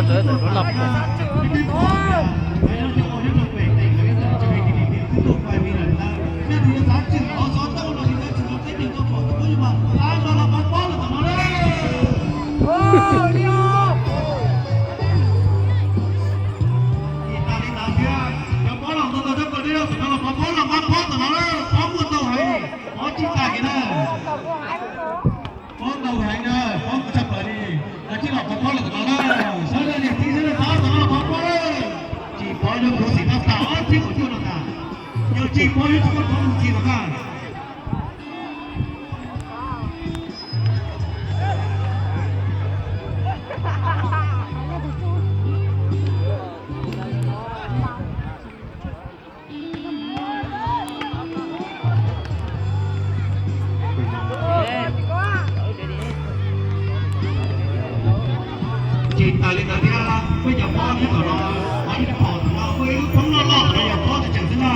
Ib tag li ntawd thiab, cov pab los ntau ntau tshaj plaws li, sawv daws los pov pob los nqa pob tom no na, pob muaj ntau heev, pob tsis tas kiag na. Pob ntau heev na, pob ntau tshaj plaws li, kav tsij los pov pob los tom no na. Sawv daws niam txiv sawv daws pab tom no los pov pob na. Tsis pov yuav khuv xim tau tas ob txhiab kaum cuaj no tas, yog tsis pov yuav tsis muaj pob mus txi los na. Tsis tas li ntawd thiab, peb cov pob nyob tom no, qhov ib phom tom no muaj ib lub thoob loj loj no yog pob tseem tseem xwb na.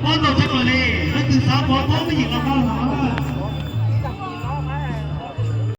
Pob ntau tshaj plaws li, leej twg xav pov pob me nyuam los nqa los na.